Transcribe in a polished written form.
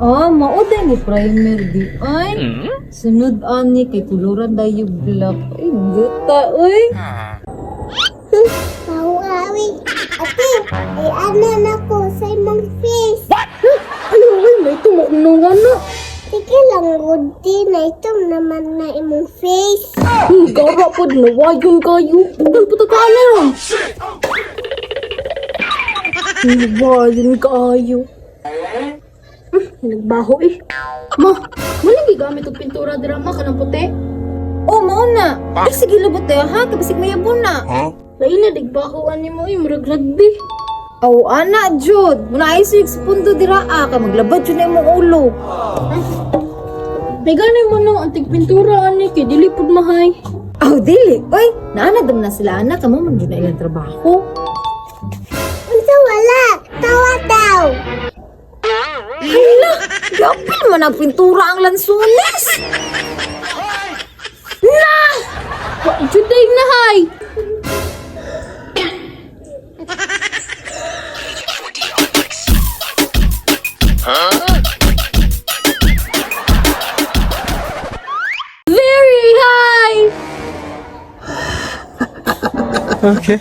Ah, mao day ni primer di ay. Sunod ani kay kuluran dayo black. Ay, guta oy. Mahuawi. Ate, ay ana na ko sa imong face. Ay, uy, may tumuknong na. Sige lang, Rudy, na itom naman na imong face. Gara pod na wayon kayo. Ang puto ka na ron. Wayon kayo. Nagbaho eh. Ma, wala gigamit og pintura dira ma kanang puti. Oh, mao na. Ay, sige labot tayo ha, kay basig mayabo na. Lain na digbaho ani mo eh, murag rugby. Aw, ana jud. Muna ay sa pundo dira ah, kay maglabad jud na imong ulo. May gani mo no, ang tigpintura ani kay dili pud mahay. Aw, dili. Oy, naanadam na sila ana kamo man jud na ilang trabaho. Unsa wala? Tawa daw. Hala, gapil man ang pintura ang lansunis. Na! Wa jud day na hay. Very high. Okay.